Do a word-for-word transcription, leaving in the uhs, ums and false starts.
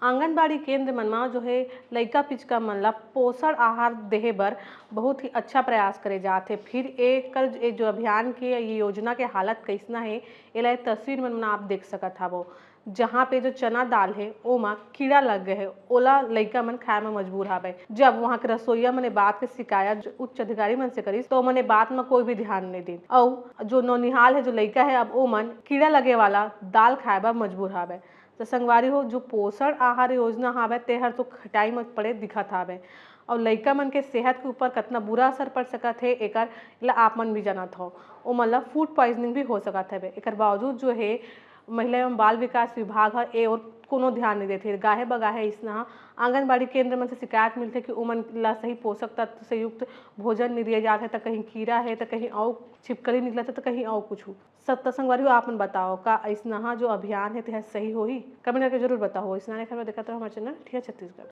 आंगनबाड़ी केंद्र मन म जो हे लइका पिचका मन ल पोषण आहार देहे बर बहुत ही अच्छा प्रयास करे जात हे। फिर एकर ये जो अभियान के, ये योजना के हालत कइसना हे, एला ये तस्वीर मन म आप देख सकत हवो, जहाँ पे जो चना दाल हे ओमा कीड़ा लग गए हे, ओला लइका मन खाए म मजबूर हावय। जब वहाँ के रसोईया मन ए बात के शिकायत जो उच्च अधिकारी मन से करिस, तो ओमन ए बात म कोई भी ध्यान नहीं दिन। अउ जो नौनिहाल हे, जो लइका हे, अब ओमन कीड़ा लगे वाला दाल खाए बर मजबूर हावय। तो संगवारी हो, जो पोषण आहार योजना हावय, तेहर तो खटाई म पड़े दिखत हावय। अउ लइका मन के सेहत के ऊपर कतना बुरा असर पड़ सकत हे, एकर ला आप मन भी जानत हो। ओमन ला फूड पॉइजनिंग भी हो सकत हवे। एकर बावजूद जो हे, महिला एवं बाल विकास विभाग ह ए ओर कोनो ध्यान नहीं देथे। गाहे बगाहे अइसना ह आंगनबाड़ी केंद्र मन से शिकायत मिलथे कि ओमन ला सही पोषक तत्व से युक्त भोजन नहीं दिए जात हे, त कहीं कीड़ा हे, त कहीं अउ छिपकली निकलत हे, त कहीं अउ कुछ। सत्ता संगवारी हो, आप मन बताओ, का अइसना ह जो अभियान हे, तेह सही होही? कमेंट करके जरूर बताओ। अइसना खबर देखत रहो हमारे चैनल ठिया छत्तीसगढ़।